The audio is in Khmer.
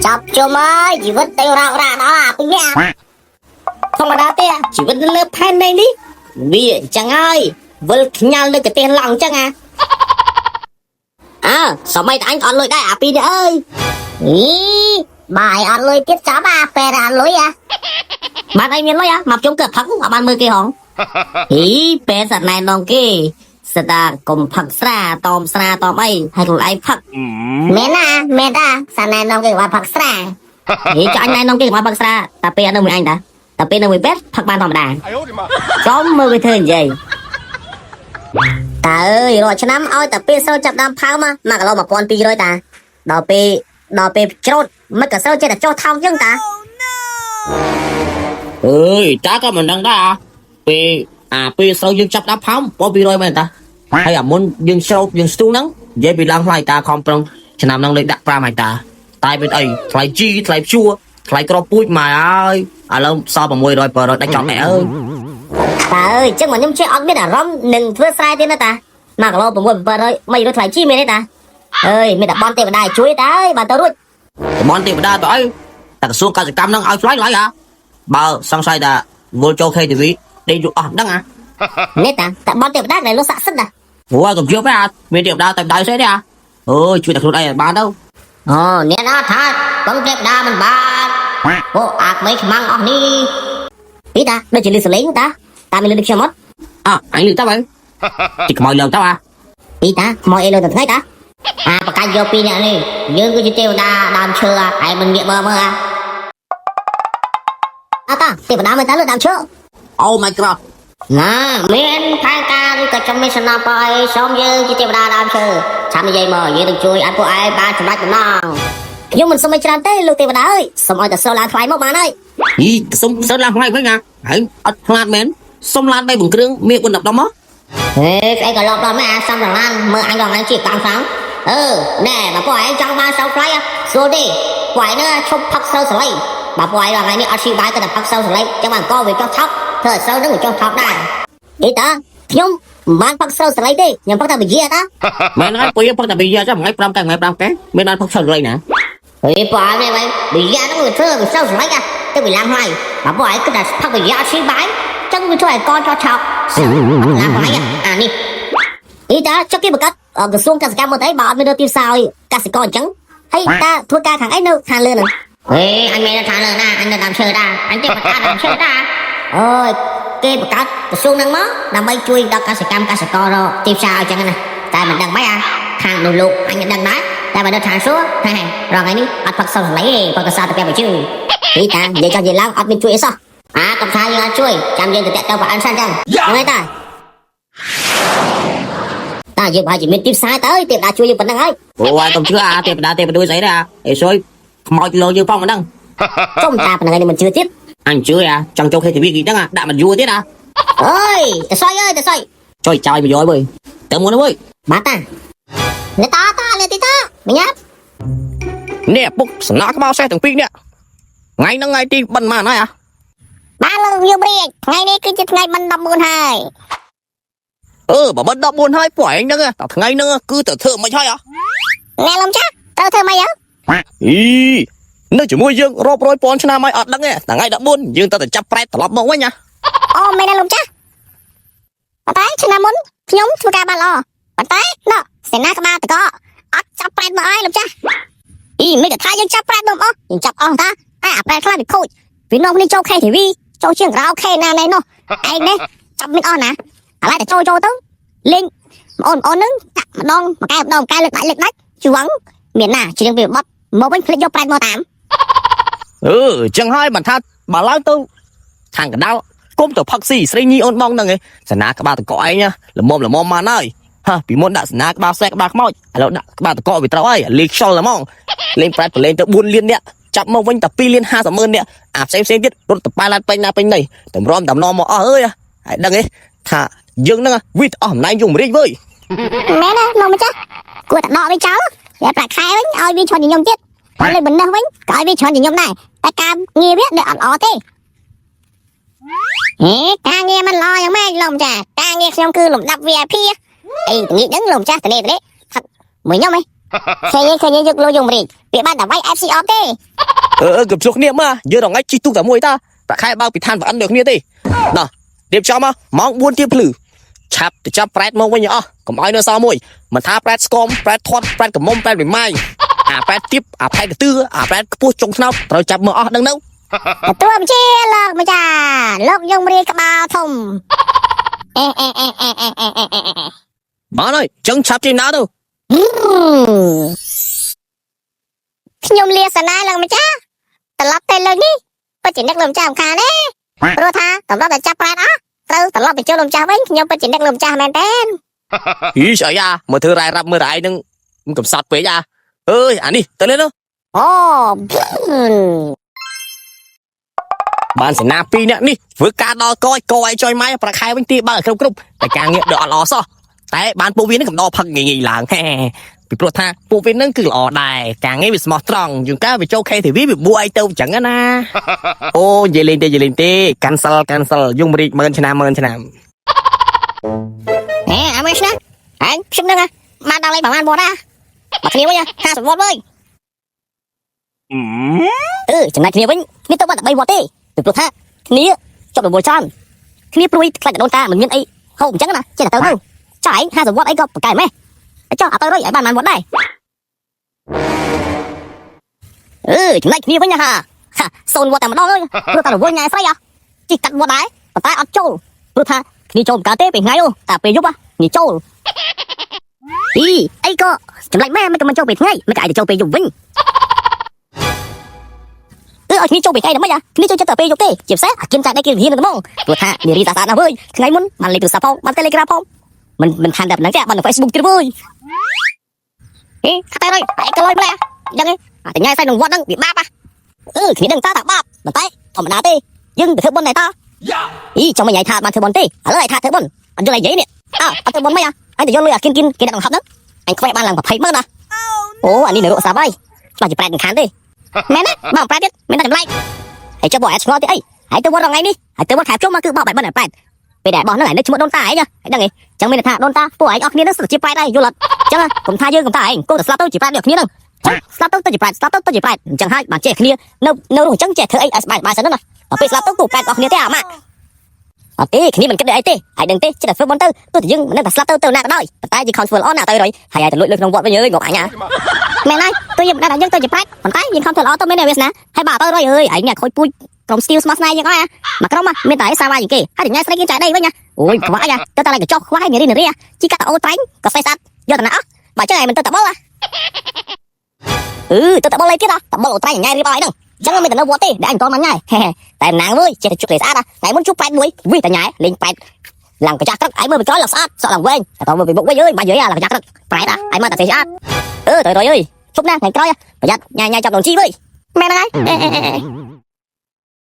ចាប់ជុំហើយជីវិតទៅរ៉ាក់រ៉ាក់ដល់អាពីរនាក់ធម្មតាទេជីវិតនៅលើផែនដីនេះវាអញ្ចឹងហើយវិលខ្ញាល់នៅកាទេះឡង់អញ្ចឹងអាអើសម័យតែអញក៏អត់លុយដែរអាពីរនេះអើយអីបាយអត់លុយទៀតចាប់អាពេលអត់លុយអាបានអីមានលុយអាមកជុំគឺផឹកអត់បានមើលគេហងអីពេលសត្វណែនងគេស្ដាកុំផឹកស្រាតอมស្រាតอมអីហើយខ្លួនឯងផឹកមែនណាមែនតាសត្វណែនងគេว่าផឹកស្រាហីចអញណែនងគេว่าផឹកស្រាតែពេលអត់នៅមួយអញតាតែពេលនៅមួយពេទ្យផឹកបានធម្មតា 哎呦我的妈！ ចំមើលវាធ្វើនិយាយតើអើយរាល់ឆ្នាំឲ្យតែពេលស្រូវចាប់ដើមផើម1គីឡូ1200តាដល់ពេលដល់ពេលច្រូតមិនក៏ស្រូវចេះតែចុះថោកចឹងតា អើយតាក៏មិនដឹងដែរអាពេលអាពេលស្រូវយើងចាប់ដាក់ផោម1200មែនតាហើយអាមុនយើងស្រូបយើងស្ទូងហ្នឹងនិយាយពីឡើងថ្លៃតាខំប្រឹងឆ្នាំហ្នឹងលេខដាក់5ហើយតាតែเป็นអីថ្លៃជីថ្លៃព្យួរថ្លៃក្របពូជមកហើយឥឡូវសល់600 700ដាច់ចង់ណែអើយ តើអើយចឹងមកខ្ញុំចេះអត់មានអារម្មណ៍នឹងធ្វើស្រែទៀតណាតា1គីឡូ6 700មិនរួចថ្លៃជីមែនទេតាអើយមានតែបនទេវតាឲ្យជួយតាអើយបានទៅរួច តំបន់ទេវតាទៅអីតែក្រសួងកសិកម្មហ្នឹងឲ្យថ្លៃថ្លៃហ่าបើសង្ស័យថាវល់ចូល KTV ដេកយក់អស់ដឹងហ่า នេះតាតែបនទេវតាដែលលោកស័ក្តិសិទ្ធិណា អូយកុំជឿពេកអាមានទេវតាតែដៅស្អីទេអាអើយជួយតែខ្លួនឯងឲ្យបានទៅ អូអ្នកណាថាបងទេវតាមិនបានពួកអាក្មេងខ្មាំងអស់នេះពីតាដូចជាលឺសលេងតាតាមានលឺដូចខ្ញុំអត់ អើអញលឺទៅហើយទីខ្មោចឡើងទៅអា ពីតាខ្មោចអីលើទៅថ្ងៃតាអាប្រកាសយកពីអ្នកនេះយើងគឺជាទេវតាដើមឈើឯងមិនងាកមើលមើលអាអតាទេវតាមិនតាលើដើមឈើ អូ my god ណាមានផែនការឬក៏ចំមានសំណពរអីសូមយើងជាទេវតាដើមឈើឆាំនិយាយមកយើងនឹងជួយឲ្យពួកឯងបានសម្រេចបំណងខ្ញុំមិនសុំឲ្យច្រើនទេលោកទេវតាអើយសុំឲ្យតែសូវឡើងថ្លៃមកបានហើយ យីសុំសើឡើងថ្លៃវិញណាហើយអត់ខ្លាតមែនសុំឡាន3បង្គ្រឿងមាន4 10ដុំមក ហេស្អីក៏លបដល់ម៉ែអាសំរឡានមើលអញដល់អញជាកាំងខ្លាំងអឺណែបើពួកឯងចង់បានសូវថ្លៃស្រួលទេពួកឯងនឹងឈប់ផឹកសូវសលៃបើពួកឯងដល់ថ្ងៃនេះអត់ស៊ីបាយក៏តែផឹកសូវសលៃចឹងបានកវាចុះថោកធ្វើឲ្យសូវនឹងវាចុះថោកដែរអីតាខ្ញុំមិនបានផឹកសូវសលៃទេខ្ញុំផឹកតែបិយាតា មែនហើយពួកយើងផឹកតែប៊ីយ៉ាចាំថ្ងៃ5កែថ្ងៃ5កែមានបានផឹកឆៅលៃណា ហេពួកឯងនេះវិញបិយាហ្នឹងវាធ្វើវាសូវសលៃទៅវាឡើងថ្លៃបើពួកឯងគិតថាផឹកបិយាអត់ស៊ីបាយចឹងវាធ្វើឲ្យកចុះថោកឡើងថ្លៃអានេះអីតាចុះគេបង្កើតក្រសួងកសិកម្មមកទៅបើអត់មានទីផ្សារឲ្យកសិករអញ្ចឹងហើយតាធ្វើការខាងអីនៅខាងលើហ្នឹងហេអញមានខាងលើណាអញនៅដើមឈើតាអញទេបង្កើតដើមឈើតាអូយគេបង្កើតក្រសួងហ្នឹងមកដើម្បីជួយដល់កសិកម្មកសិកររកទីផ្សារឲ្យអញ្ចឹងណាតែមិនដឹងម៉េចអាខាងនោះលោកអញដឹងដែរតែបើនៅឋានសួគ៌ហេរងថ្ងៃនេះអត់ផឹកសុំសលេផឹកកសាទៅពាក់មួយជើងពីតានិយាយចង់និយាយឡើងអត់មានជួយអីសោះអាកំថាយើងអត់ជួយចាំយើងទៅតាក់ទៅប្រអិនសិនចឹងហ្នឹងហើយតាតាយើងប្រហែលជាមានទីផ្សារទៅទេវតាជួយយើងប៉ុណ្្នឹងហើយ អូហើយកុំជឿអាទេវតាទេវដូចស្អីដែរអាអេសុយខ្មោចលោយើងផងមិនដឹង សុំតាប៉ុណ្្នឹងហើយមិនជឿទៀត អញជឿអាចង់ចូល KTV គេដឹងអាដាក់មិនយួរទៀតអា អើយតសយអើយតសយ ចុយចោយមួយយវើយទៅមុនវើយ បាទតាអ្នកតាតាអ្នកទីតាមញាប់ នេះពុកសំណក់ក្បាលសេះទាំងពីរនេះថ្ងៃហ្នឹងថ្ងៃទីបិណ្ឌម៉ានហើយអា បាទលោកយមរាជថ្ងៃនេះគឺជាថ្ងៃបិណ្ឌ14ហើយ អឺបើបិណ្ឌ14ហើយពួកឯងហ្នឹងតែថ្ងៃហ្នឹងគឺទៅធ្វើមិនហើយអា អ្នកលំចាស់ត្រូវធ្វើម៉េចហ៎ អីនៅជាមួយយើងរាប់រយពាន់ឆ្នាំហើយអត់ដឹងទេថ្ងៃ14យើងទៅតែចាប់ប្រែតត្រឡប់មកវិញណា អូមែនណាលោកចាស់ប៉ុន្តែឆ្នាំមុនខ្ញុំធ្វើការបានល្អប៉ុន្តែណោះសេនាក្បាលតកអត់ចាប់ប្រែតមកអើយលោកចាស់អីមិនក៏ថាយើងចាប់ប្រែតមកអស់យើងចាប់អស់តាតែអាប្រែតខ្លះវាខូចវានាំគ្នាចូល KTV ចូលជាងក្រៅខេណាណែនោះឯងនេះចាប់មិនអស់ណាឥឡូវតែចូលចូលទៅលេងបងអូនហ្នឹងចាក់ម្ដងមួយកែម្ដងមួយកែលើកដាច់លើកដាច់ជួងមានណាច្រៀងពីបត់មកវិញភ្លេចយកប្រែតមកតាម អឺចឹងហើយមិនថាបើឡើងទៅខាងកណ្ដាលគុំទៅផឹកស៊ីស្រីញីអូនបងហ្នឹងឯងសណាក្បាលតកឯងល្មមល្មមបានហើយហាពីមុនដាក់សណាក្បាលសេះក្បាលខ្មោចឥឡូវដាក់ក្បាលតកវាត្រូវហើយលេងខ្យល់ហ្មងលេងប្រែតប្រលេងទៅ4លាននាក់ចាប់មកវិញតែ2លាន50ម៉ឺននាក់អាផ្សេងផ្សេងទៀតរត់តប៉ែឡាត់ពេញណាពេញណីតម្រាំតំណមកអស់អើយហើយដឹងទេថាយើងហ្នឹងវាអស់អំណាចយមរាជវើយ មែនណាលោកម្ចាស់គួរតែដកវាចោលតែប្រាក់ខែវិញឲ្យវាច្រើនជាងខ្ញុំទៀតហើយលេខបណ្ណេះវិញក៏ឲ្យវាច្រើនជាងខ្ញុំដែរតែការងារវានៅអត់ល្អទេហេការងារមិនល្អយ៉ាងម៉េចលោកម្ចាស់ការងារខ្ញុំគឺលំដាប់ VIP អីល្ងាចហ្នឹងលោកម្ចាស់តនេះតនេះផឹកមួយខ្ញុំហី ឃើញឃើញយកលុយយងរីកវាបានតែវាយ FC អត់ទេ អឺកុំជួគ្នាមើលយើងរងថ្ងៃជីទូកតែមួយតាប្រាក់ខែបើកពីឋានប្រអិនដូចគ្នាទេណោះរៀបចំមកម៉ោង4ទៀបភ្លឺឆាប់ទៅចាប់ប្រែតមកវិញអស់កុំឲ្យនៅសល់មួយមិនថាប្រែតស្គមប្រែតធាត់ប្រែតកមុំប្រែតវិម៉ាយអាប្រែតទៀបអាប្រែតកទឿអាប្រែតខ្ពស់ចុងថ្នោតត្រូវចាប់មកអស់ដឹងនៅ ទទួលបញ្ជាលោកម្ចាស់លោកយងរាជក្បាលធំអេអេអេអេអេអេអេអេអេ បានហើយចឹងឆាប់ចេញណាទៅ ខ្ញុំលាសនាលោកម្ចាស់ត្រឡប់ទៅលើកនេះពិតជានឹកលោកម្ចាស់អំខានទេព្រោះថាតម្រាប់តែចាប់ប្រែតអស់ត្រូវត្រឡប់ទៅជួបលោកម្ចាស់វិញខ្ញុំពិតជានឹកលោកម្ចាស់មែនទេ អីស្អីអាមើលធ្វើរ៉ែរ៉ាប់មើលរ៉ៃនឹងកំសត់ពេកអាអើយអានេះទៅលេង អូ បានសេនាពីរនាក់នេះធ្វើការដល់កយកឲ្យចុយម៉ែប្រាក់ខែវិញទីបើគ្រប់គ្រប់តែការងារដកអត់ល្អសោះតែបានពួកវានឹងកំដរផឹកងាយងាយឡើងហេពីព្រោះថាពួកវានឹងគឺល្អដែរការងារវាស្មោះត្រង់ជួនកាលវាចូល KTV វាបួអីទៅអញ្ចឹងណាអូនិយាយលេងទេនិយាយលេងទេកាន់សិលកាន់សិលយងរីកម៉ឺនឆ្នាំម៉ឺនឆ្នាំ ហេអាមេស្ណាអញខ្ញុំនឹងបានដល់លេខប្រហែលវត្តណាមកគ្នាវិញ50វត្តវិញអឺចំណែកគ្នាវិញគ្នាទៅបាត់តែ3វត្តទេពីព្រោះថាគ្នាចប់រវល់ច្រើនគ្នាព្រួយខ្លាចតែដូនតាមិនមានអីហូបអញ្ចឹងណាចេះតែទៅទៅចាឯង50វត្តអីក៏ប្រកែម៉េះចុះអត់ទៅរយឲ្យបានប៉ុន្មានវត្តដែរអឺចំណែកគ្នាវិញណាហាសូនវត្តតែម្ដងព្រោះតែរវល់ញ៉ែស្រីអជីកាត់វត្តដែរប៉ុន្តែអត់ចូលព្រោះថាគ្នាចូលមិនកើតទេពេលថ្ងៃអូតែពេលយប់គ្នាចូលពីអីក៏ចម្លែកម៉ែមិនក៏មិនចូលពេលថ្ងៃមិនក៏អាចទៅចូលពេលយប់វិញអឺឲ្យគ្នាចូលពេលថ្ងៃដល់ម៉េចអាគ្នាចូលចិត្តតែពេលយប់ទេជាពិសេសអាគៀនតែដៃគេវិធានហ្មងព្រោះថានារីស្អាតណាស់វើយថ្ងៃមុនបានលេខទូរស័ព្ទផងបាន Telegram ផងមិនមិនខានតែប៉ុណ្ណឹងទេបាននៅ Facebook ទៀតវើយហេតែរយតែក៏លយម្លេះយ៉ាងឯងអាតញ៉ៃស្អីក្នុងវត្តហ្នឹងវាបាបអឺគ្នាដឹងតាថាបាបប៉ុន្តែធម្មតាទេយើងទៅធ្វើបុណ្យដែរតាអីចង់មិនញ៉ៃថាបានធ្វើបុណ្យទេឥឡូវឲ្យថាធ្វើបុណ្យអត់យល់អីនិយាយនេះអើអត់ធ្វើបុណ្យមិនអអញទៅយកលុយអាគៀនគៀនគេដាក់ក្នុងហប់ហ្នឹងអញខ្វះបានឡើង20ម៉ឺនណាអូអានេះនៅរកសាប់ហើយច្បាស់ជាប្រែតមិនខានទេមែនទេបងប្រែតទៀតមានតែចម្លែកហើយចុះបងអត់ឆ្ងល់ទៀតអីហើយទៅវត្តរងថ្ងៃនេះហើយទៅវត្តខែជុំមកគឺបោកបែបមិនប្រែតពេលដែលបោះហ្នឹងឯងនឹកឈ្មោះដូនតាឯងហ៎ដឹងឯងចឹងមានន័យថាដូនតាពួកឯងអស់គ្នាហ្នឹងសុទ្ធជាប្រែតហើយយល់អត់ចឹងកុំថាយើងកុំថាឯងគោតែស្លាប់ទៅជាប្រែតដូចគ្នាហ្នឹងចឹងស្លាប់ទៅទៅជាប្រែតស្លាប់ទៅទៅជាប្រែតអញ្ចឹងហើយបានចេះគ្នានៅនៅរស់អញ្ចឹងចេះធ្វើអីឲ្យស្បាយស្បាយសិនណាដល់ពេលស្លាប់ទៅគូប្រែតអស់គ្នាទេអាម៉ាក់អត់ទេគ្នាមិនគិតអីទេហើយដឹងទេចេះតែធ្វើបុណ្យទៅទោះតែយើងមិនដឹងថាស្លាប់ទៅទៅណាក៏ដោយប៉ុន្តែយើងខំធ្វើល្អណាស់ទៅរយហើយឲ្យតែលួចលុយក្នុងវត្តវិញអើយងប់អញណាមែនហើយទោះយើងមិនដឹងថាយើងទៅជាប្រែតប៉ុន្តែយើងខំធ្វើល្អទៅមែនទេវាសនាហើយបើទៅរយអើយឯងអ្នកខូចពូជក្រុមស្ទីលស្មោះស្នេហ៍យើងអស់មកក្រុមមានតែសាវ៉ាជាងគេហើយញ៉ៃស្រីគេចាយដីវិញណាអូយខ្វះអាទៅតែកញ្ចុះខ្វះនារីនារីជីកាត់អូត្រែងក៏ស្អីស្អាតយកតាណាអស់បើចឹងឯងមិនទៅតបុលអឺទៅតបុលអីទៀតតបុលអូត្រែងញ៉ៃរៀបអស់ហ្នឹងចឹងមិនទៅនៅវត្តទេដែលអញមិនតមកញ៉ៃតែណាងវើយចេះតែជុកលេស្អាតថ្ងៃមុនជុកប៉ែតមួយវិតែញ៉ៃលេងប៉ែតឡើងកាចាស់ត្រឹកឯងមើលពីក្រោយឡើងស្អាតសក់ឡើងវែងតែតមើលពីមុខវិញអើយបាច់និយាយឡើងកាចាស់ត្រឹកប្រែតឯងមើលតែស្អាតអឺទៅរយអើយជប់ណាថ្ងៃក្រោយប្រយ័ត្នញ៉ៃញ៉ៃចាប់ដងជីវើយមែនហើយ